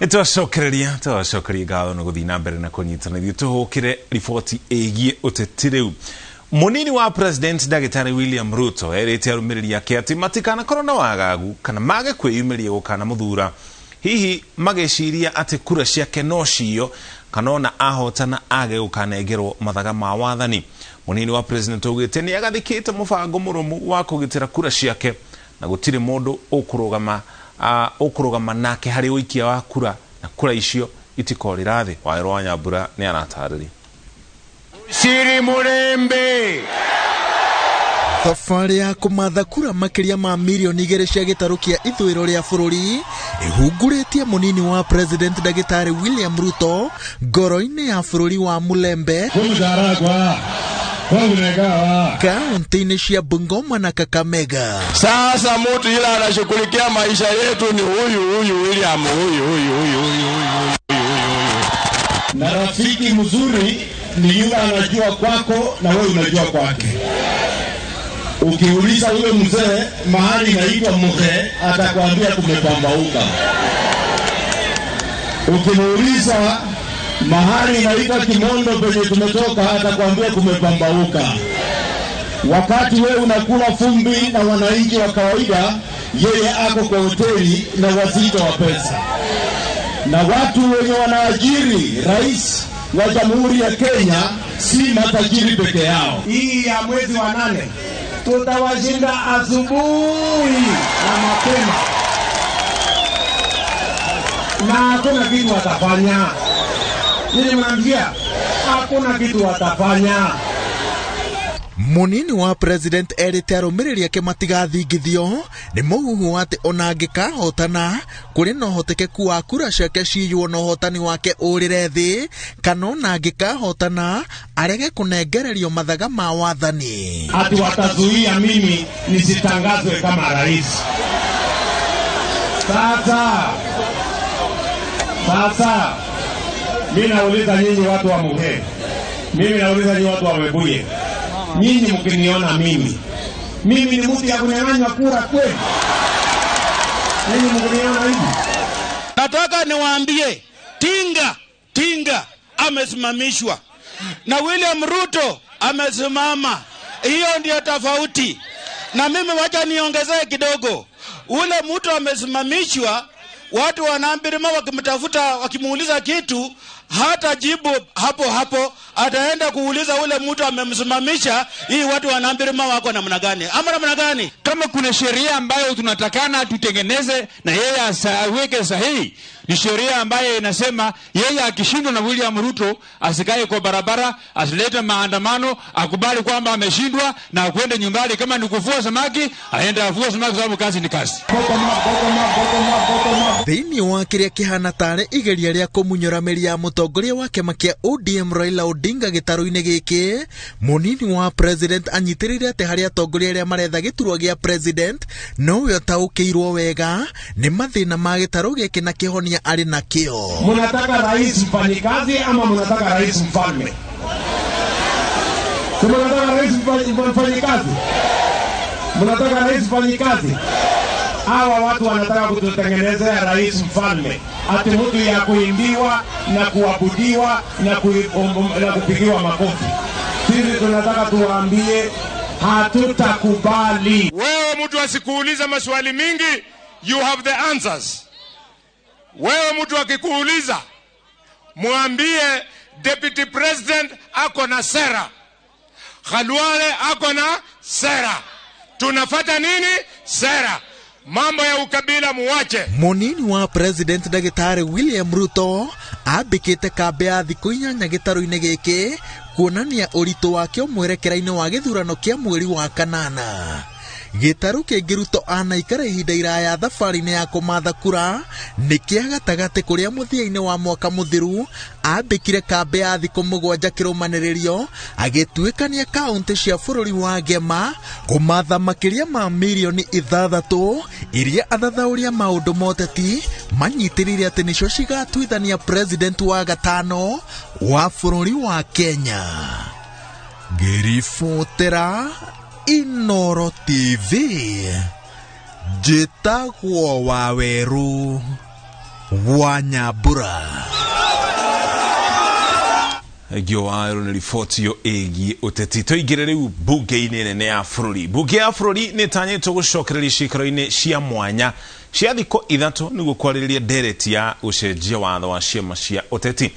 Nĩtwacokereria twacokeria ngatho nĩ gũthiĩ na mbere na kũnyitana ithuĩ tũhũkĩre riboti ĩgiĩ ũteti rĩu. Mũnini wa President Ndagĩtarĩ William Ruto erĩte arũmĩrĩri ake atĩ matikanakorwo na wagagu kana mage kwĩyumĩria gũkana mũthura hihi magĩciria atĩ kura ciake no ciyo kana ona ahotana age gũkanengerwo mathaga ma wathani. Mũnini wa President augĩte nĩ agathĩkĩte mũbango mũrũmu wa kũgitĩra kura ciake na gũtirĩ mũndũ ũkũrũgama nake harĩ ũikia wa kura na kura icio itikorĩra thĩ. Wawerũ wa Nyambura nĩ aratarĩria. Siri Murembe. Thabarĩ ya kũmatha kura makĩria ma mirioni 2 cia gĩtarũ kĩa ithũĩro rĩa bũrũri ĩhungurĩtie mũnini wa President Ndagĩtarĩ William Ruto ngoro-inĩ ya bũrũri wa Mulembe kaunti-inĩ cia Bungoma na Kakamega. Sasa mtu ila anashughulikia maisha yetu ni huyu huyu William huyu huyu huyu huyu huyu. Na rafiki mzuri ni yule anajua kwako na wewe unajua kwake. Ukiuliza huyo mzee mahali inaitwa Muhe, atakwambia kumepambauka. Ukimuuliza mahali inaitwa Kimondo penye tumetoka, atakwambia kumepambauka. Wakati wewe unakula fumbi na wananchi wa kawaida, yeye ako kwa hoteli na wazito wa pesa. Na watu wenye wanaajiri rais wa Jamhuri ya Kenya si matajiri peke yao. Hii ya mwezi wa 8 tutawashinda asubuhi na mapema, na hakuna kitu watafanya. Nini mnamjia? Hakuna kitu watafanya. Munini wa President erĩte arũmĩrĩri ake matigathingithio nĩ mũhuhu atĩ ona angĩkahotana kũrĩ na ũhotekeku wa kura ciake ciywo na ũhotani wake ũrĩre thĩ, kana ona angĩkahotana arege kũnengererio mathaga ma wathani. Ati watazuia mimi nisitangazwe kama rais. Sasa mimi nauliza nyinyi watu wa Muhe, mimi nauliza nyinyi watu wa Webuye, nyinyi mkiniona mimi ni mtu ya kunyang'anywa kura kweli? Nyinyi mkiniona hivi? Nataka niwaambie Tinga amesimamishwa na William Ruto amesimama. Hiyo ndio tofauti. Na mimi wacha niongezee kidogo. Ule mtu amesimamishwa, watu wanaambirima wakimtafuta, wakimuuliza kitu hata jibu hapo hapo, ataenda kuuliza ule mtu amemsimamisha, hii watu wanaambirima wako namna gani ama namna gani. Kama kuna sheria ambayo tunatakana tutengeneze na yeye aweke sahihi, ni sheria ambayo inasema yeye akishindwa na William Ruto asikae kwa barabara, asilete maandamano, akubali kwamba ameshindwa na akwende nyumbani. Kama ni kuvua samaki, aende avue samaki, sababu kazi ni kazi. Thĩinĩ wa kĩrĩa kĩhana tarĩ igeria rĩa kũmunyũra mĩri ya mũtongoria wa kĩama kĩa ODM Raila Odinga gĩtarũ-inĩ gĩkĩ, mũnini wa President anyitĩrĩire atĩ harĩ atongoria arĩa maretha gĩturwa gĩa President nowe ũtaũkĩirwo wega nĩ mathĩna ma gĩtarũ gĩkĩ na kĩhonia arĩ nakĩo. Mnataka rais mfanyikazi ama mnataka rais mfalme? Mnataka rais mfanyikazi? Mnataka rais mfanyikazi? Hawa watu wanataka kututengenezea rais mfalme, ati mtu ya kuimbiwa na kuabudiwa na kupigiwa makofi. Sisi tunataka tuwaambie hatutakubali. Wewe mtu asikuuliza maswali mingi, you have the answers. Wewe mtu akikuuliza, mwambie Deputy President ako na sera, Khalwale ako na sera. Tunafata nini? Sera. Mambo ya ukabila muwache. Munini wa President Ndagĩtarĩ William Ruto ambĩkĩte kambĩ ya thikũ 8 gĩtarũ-inĩ gĩkĩ kuonania ũritũ wake mwerekera-inĩ wa gĩthurano kĩa mweri wa kanana. Gĩtarũ kĩngĩ Ruto anaikara ihinda iraya thabarĩ-inĩ ya kũmatha kura nĩ kĩa gatagatĩ kũrĩa mũthia-inĩ wa mwaka mũthiru ambĩkire kambĩ ya thikũ 7 kĩrũmanĩrĩrio agĩtuĩkania kaũntĩ cia bũrũri wa Gema kũmatha makĩria ma mirioni 6 iria athathaũria maũndũ ma ũteti manyitĩrĩire atĩ nĩcio cigatuithania president wa gatano wa bũrũri wa Kenya. Ngĩribotera Inoro TV, njĩtagwo Wawerũ Wa Nyambura. Ngio waero nĩ riboti ĩyo ĩgiĩ ũteti. Tũingĩre rĩu mbunge-inĩ nene ya bũrũri. Mbunge ya bũrũri nĩ ĩtanyĩtwo gũcokereria ciikaro-inĩ cia mwanya cia thikũ 3 nĩguo kwarĩrĩria ndereti ya gũcenjia watho wa ciama cia ũteti.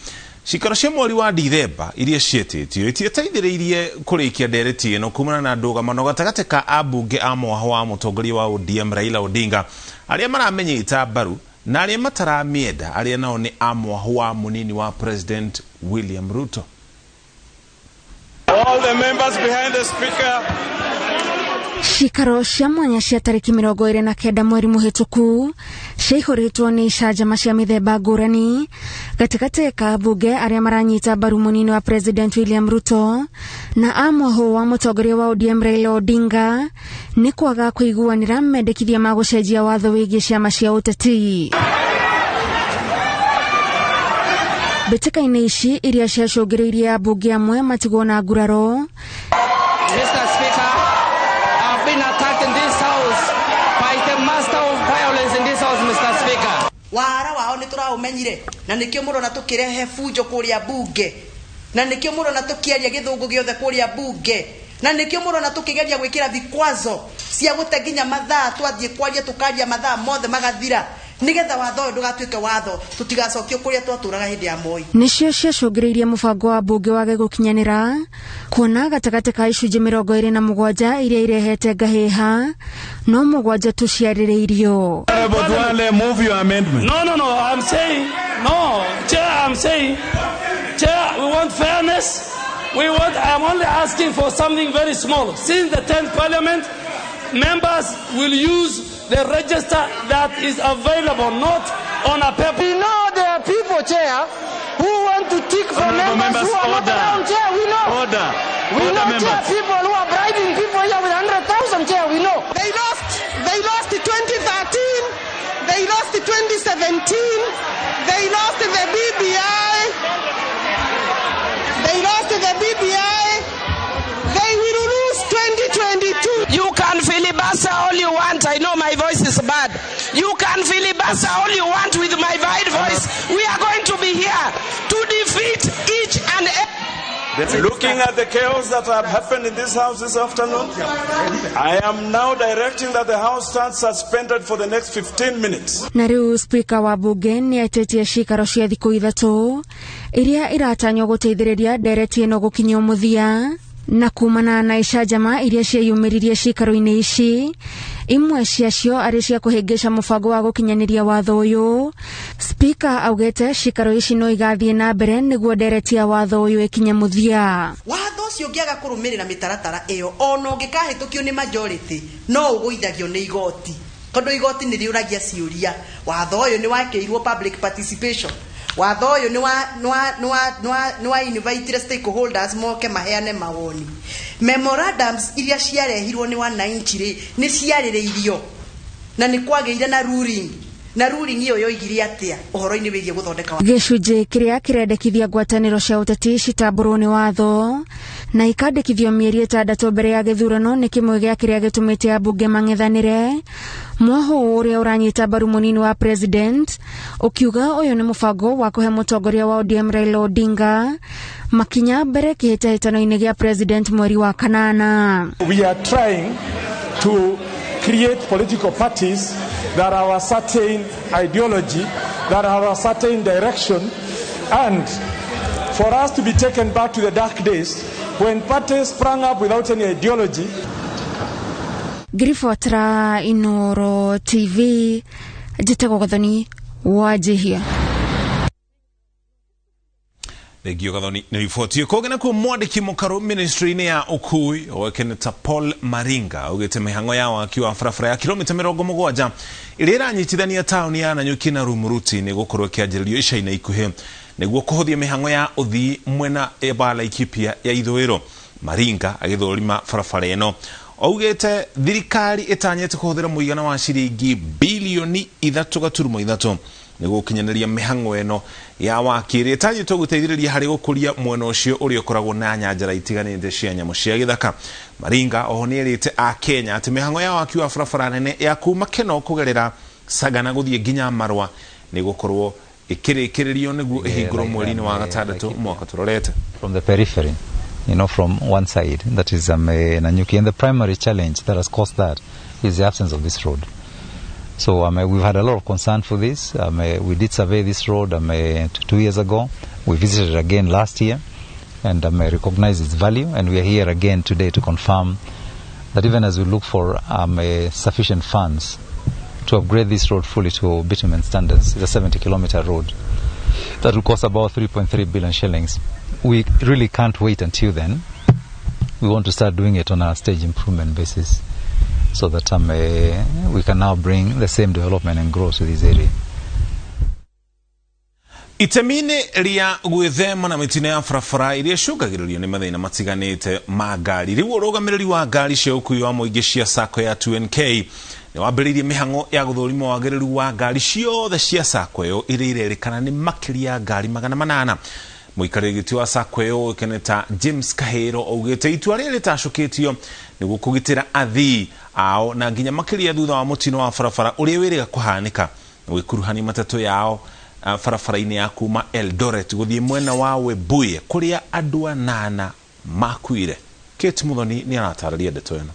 Ciikaro cia mweri wa Dithemba iria ciĩtĩtio itiateithĩrĩirie kũrĩkia ndereti ĩno kumana na ndũgamano gatagatĩ ka ambunge a mwaho wa mũtongoria wa ODM Raila Odinga arĩa maramenyita mbaru na arĩa mataramĩenda arĩa nao nĩ a mwaho wa mũnini wa President William Ruto. All the members behind the speaker. Cikaro cia mwanya cia tarĩki 29 mweri mũhĩtũku ciaihũrĩtwo nĩ icanjama cia mĩthemba ngũrani gatagatĩ ka mbunge arĩa maranyita mbaru mũnini wa President William Ruto na a mwaho wa mũtongoria wa ODM Raila Odinga nĩ kwaga kũiguanĩra mendekithia ma gũcenjia watho wĩgiĩ ciama cia ũteti. Mbĩtĩka-inĩ ici iria ciacũngĩrĩirie ambunge amwe matigwo na nguraro. Mr. Speaker, I've been attacked in this house by the master of violence in this house, Mr. Speaker. Wara wao nĩ tũraũmenyire na nĩkĩo mũrona tũkĩrehe bunjo kũrĩa bunge, na nĩkĩo mũrona tũkĩaria gĩthũngũ gĩothe kũrĩa bunge, na nĩkĩo mũrona tũkĩgeria gwĩkĩra vikwazo cia gũte nginya mathaa twathiĩ kwaria tũkaria mathaa mothe magathira nĩgetha watho ũyũ ndũgatuĩke watho tũtigacokio kũrĩa twatũraga hĩndĩ ya Moi. Nĩcio ciacũngĩrĩirie mũbango wa mbunge wage gũkinyanĩra kuona gatagatĩ ka icunjĩ 27 iria irehete ngahĩha no 7 tu ciarĩrĩirio. Move your amendment. No, I'm saying, no, Chair, I'm saying, Chair, we want fairness. I'm only asking for something very small. Since the 10th Parliament, members will use the register that is available, not on a paper. We know there are people, Chair, who want to tick for members who are not around, Chair. We know. Order. We know, Chair, people who are bribing people here with 100,000, Chair. We know. They lost 2013. They lost 2017. They lost the BBI. They lost the BBI. They will lose 2022. You can filibuster all you want. I know my voice is bad. You can filibuster all you want with my bad voice. We are going to be here to defeat each and every. Looking at the chaos that have happened in this house this afternoon, I am now directing that the house stands suspended for the next 15 minutes. Na rĩu Speaker wa bunge nĩ etĩtie cikaro cia thikũ 3 iria iratanywo gũteithĩrĩria ndereti ĩno gũkinyio mũthia na kumana na icanjama iria cieyumĩririe cikaro-inĩ ici imwe ciacio arĩ cia kũhĩngĩca mũbango wa gũkinyanĩria watho ũyũ. Speaker augĩte cikaro ici no igathiĩ na mbere nĩguo ndereti ya watho ũyũ ĩkinye mũthia. Watho ũcio ũngĩaga kũrũmĩrĩra mĩtaratara ĩyo ona ũngĩkahĩtũkio nĩ majority no ũgũithagio nĩ igoti, tondũ igoti nĩ rĩũragia ciũria. Watho ũyũ nĩ wakĩirwo public participation. Watho ũyũ nĩ wa invite stakeholders moke maheane mawoni. Memorandums iria ciarehirwo nĩ wananchi rĩ nĩ ciarĩrĩirio na nĩ kwagĩire na ruling, na ruling ĩyo yoigire atĩa ũhoro-inĩ wĩgiĩ gũthondeka gĩcunjĩ kĩrĩa kĩrendekithia ngwatanĩro cia ũteti citambũrwo nĩ watho na ikandĩkithio mĩeri 6 mbere ya gĩthurano nĩ kĩmwe gĩa kĩrĩa gĩtũmĩte ambunge mang'ethanĩre. Mwaho ũrĩa ũranyita mbaru mũnini wa President ũkiuga ũyũ nĩ mũbango wa kũhe mũtongoria wa ODM Raila Odinga makinya mbere kĩhĩtahĩtano-inĩ gĩa President mweri wa 8. We are trying to create political parties that have a certain ideology, that have a certain direction, and for us to be taken back to the dark days when parties sprang up without any ideology. Ngiribotra Inoro TV, njĩtagwo Gathoni wa Njihia. Thengio Gathoni nĩ riboti ĩyo. Kũngĩ nakuo mwandĩki mũkarũ ministry-inĩ ya ũkui oĩkaine ta Paul Maringa augĩte mĩhang'o ya waki wa barabara ya kilomita 70 ĩrĩa ĩranyitithania taũni ya Nanyuki na Rumuruti nĩ gũkorwo ĩkĩanjĩrĩrio ica-inĩ ikuhĩ nĩguo kũhũthia mĩhang'o ya ũthii mwena wa Laikipia ya ithũĩro. Maringa agĩthũrima barabara ĩno augĩte thirikari ĩtanyĩte kũhũthĩra mũigana wa ciringi bilioni 3.3 nĩguo gũkinyanĩria mĩhang'o ĩno ya waki ĩrĩa ĩtanyĩtwo gũteithĩrĩria harĩ gũkũria mwena ũcio ũrĩa ũkoragwo na nyanjara itiganĩte cia nyamũ cia gĩthaka. Maringa oho nĩ erĩte a Kenya atĩ mĩhang'o ya waki wa barabara nene ya kuma Keno kũgerera Sagana gũthiĩ nginya Marwa Nĩ gũkorwo ĩkĩrĩkĩrĩrio nĩguo ĩhingũrwo mweri-inĩ wa gatandatũ mwaka tũrorete. From the periphery, from one side, that is Nanyuki. And the primary challenge that has caused that is the absence of this road. So we've had a lot of concern for this. We did survey this road 2 years ago. We visited it again last year and recognized its value. And we are here again today to confirm that even as we look for sufficient funds to upgrade this road fully to bitumen standards, it's a 70-kilometer road that will cost about 3.3 billion shillings. We really can't wait until then. We want to start doing it on a stage improvement basis so that we can now bring the same development and growth to this area. Itemi-inĩ rĩa gwĩthema na mĩtino ya barabara iria icũngagĩrĩrio nĩ mathĩna matiganĩte ma ngari, rĩu ũrũgamĩrĩri wa ngari cia ũkui wa mũingĩ cia SACCO ya 2NK nĩ wambĩrĩirie mĩhang'o ya gũthũrima wagĩrĩru wa ngari ciothe cia SACCO ĩyo iria irerĩkana nĩ makĩria ya ngari 800. Mũikarĩri gĩtĩ wa SACCO ĩyo ũĩkaine ta James Kahĩro augĩte itua rĩrĩ rĩtacũkĩtio nĩguo kũgitĩra athii ao na nginya makĩria thutha wa mũtino wa barabara ũrĩa wĩrĩga kũhanĩka gwĩkuruhania matatũ yao barabara-inĩ ya kuma Eldoret gũthiĩ mwena wa Webuye kũrĩa andũ anana makuire. Kate Muthoni nĩ aratarĩria ndeto ĩno.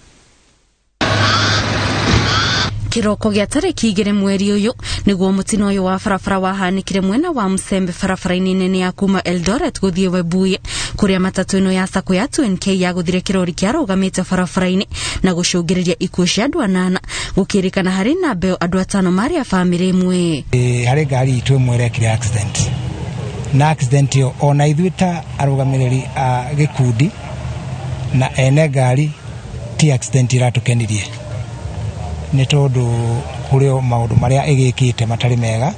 Kiroko gĩa tarĩki 2 mweri ũyũ nĩguo mũtino ũyũ wa barabara wahanĩkire mwena wa Msembe barabara-inĩ nene ya kuma Eldoret gũthiĩ Webuye kũrĩa matatũ ĩno ya SACCO ya 2NK yagũthire kĩrori kĩarũgamĩte barabara-inĩ na gũcũngĩrĩria ikuũ cia andũ anana, gũkĩrĩkana harĩ na mbeo andũ atano marĩ a bamĩrĩ ĩmwe. Harĩ ngari itũ ĩmwe ĩrekire accident, na accident ĩyo ona ithuĩ ta arũgamĩrĩri a gĩkundi na ene ngari ti accident iratũkenirie, nĩ tondũ kũrĩ o maũndũ marĩa ĩgĩkĩte matarĩ mega,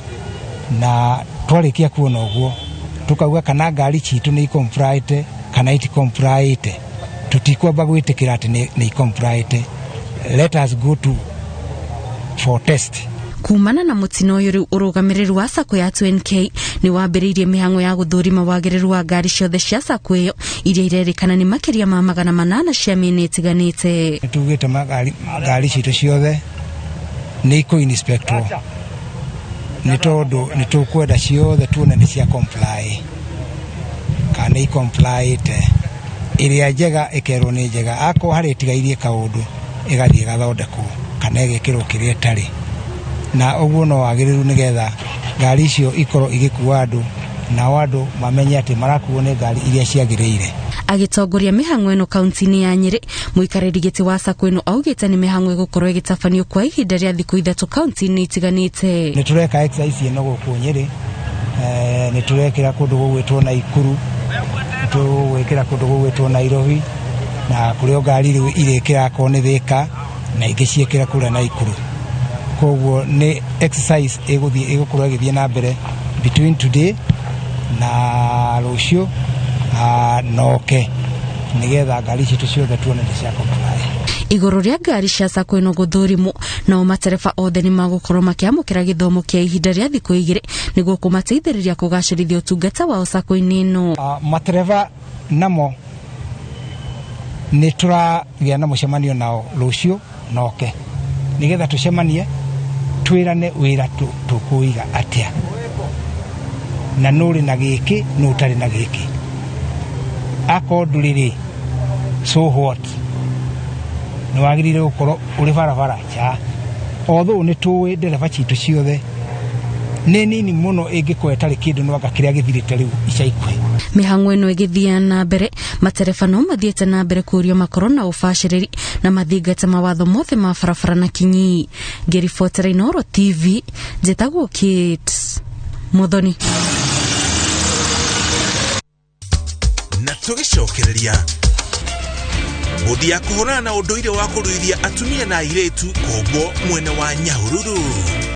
na twarĩkia kuona ũguo tukauga kana ngari citũ nĩ icompliete kana itikompliete, tũtikwamba gwĩtĩkĩra atĩ nĩ icompliete. Let us go to for test. Kumana na mũtino ũyũ, rĩu ũrũgamĩrĩri wa SACCO ya 2NK nĩ wambĩrĩirie mĩhang'o ya gũthũrima wagĩrĩru wa ngari ciothe cia SACCO ĩyo iria irerĩkana nĩ makĩria ma 800 cia mĩena ĩtiganĩte. Nĩ tugĩte ngari citũ ciothe nĩ ikũ inspectwo, nĩ tondũ nĩ tũkwenda ciothe tuone nĩ cia comply kana nĩ icompliete. Ĩrĩa njega ĩkerwo nĩ njega, akorwo harĩ ĩtigairie kaũndũ ĩgathiĩ ĩgathondekwo kana ĩgekĩrwo kĩrĩa ĩtarĩ, na ũguo no wagĩrĩru nĩgetha ngari icio ikorwo igĩkua andũ, nao andũ mamenye atĩ marakuo nĩ ngari iria ciagĩrĩire. Agĩtongoria mĩhang'o ĩno kaunti-inĩ ya Nyĩrĩ, mũikarĩri gĩtĩ wa SACCO ĩno augĩte nĩ mĩhang'o ĩgũkorwo ĩgĩtabanio kwa ihinda rĩa thikũ 3 kaunti-inĩ itiganĩte. Nĩ tũreka exercise ĩno gũkũ Nyĩrĩ, nĩ tũrekĩra kũndũ gũgwĩtwo Naikuru, tũgwĩkĩra kũndũ gũgwĩtwo Nairobi, na kũrĩa ngari rĩu irĩkĩra akorwo nĩ Thĩka na ingĩ ciĩkĩra kũrĩa Naikuru. Koguo nĩ exercise ĩgũthiĩ ĩgũkorwo ĩgĩthiĩ na mbere between today na rũciũ noke nĩgetha ngari citũ ciothe tuone nĩ cia comply. Igũrũ rĩa ngari cia SACCO ĩno gũthũrimwo, nao matereba othe nĩ magũkorwo makĩamũkĩra gĩthomo kĩa ihinda rĩa thikũ 2 nĩguo kũmateithĩrĩria kũgacĩrithia ũtungata wao SACCO-inĩ ĩno. Matereba namo nĩ tũragĩa na mũcemanio nao rũciũ noke nĩgetha tũcemanie twĩrane wĩra tũkũiga atĩa, na nũrĩ na gĩkĩ nũ ũtarĩ na gĩkĩ, akorwo ndũrĩ rĩ, so what, nĩ wagĩrĩire gũkorwo ũrĩ barabara cha. Although nĩ tũĩ ndereba citũ ciothe nĩ nini mũno ĩngĩkorwo ĩtarĩ kĩndũ no anga kĩrĩa gĩthirĩte rĩu ica ikuhĩ. Mĩhang'o ĩno ĩgĩthiĩ na mbere, matereba no mathiĩte na mbere kũũrio makorwo na ũbacĩrĩri na mathingate mawatho mothe ma barabara na kinyi. Ngĩribotera Inooro TV, njĩtagwo Kate Muthoni. Na tũgĩcokereria bodi ya kũhũrana na ũndũire wa kũruithia atumia na airĩtu kũmbwo mwena wa Nyahururu.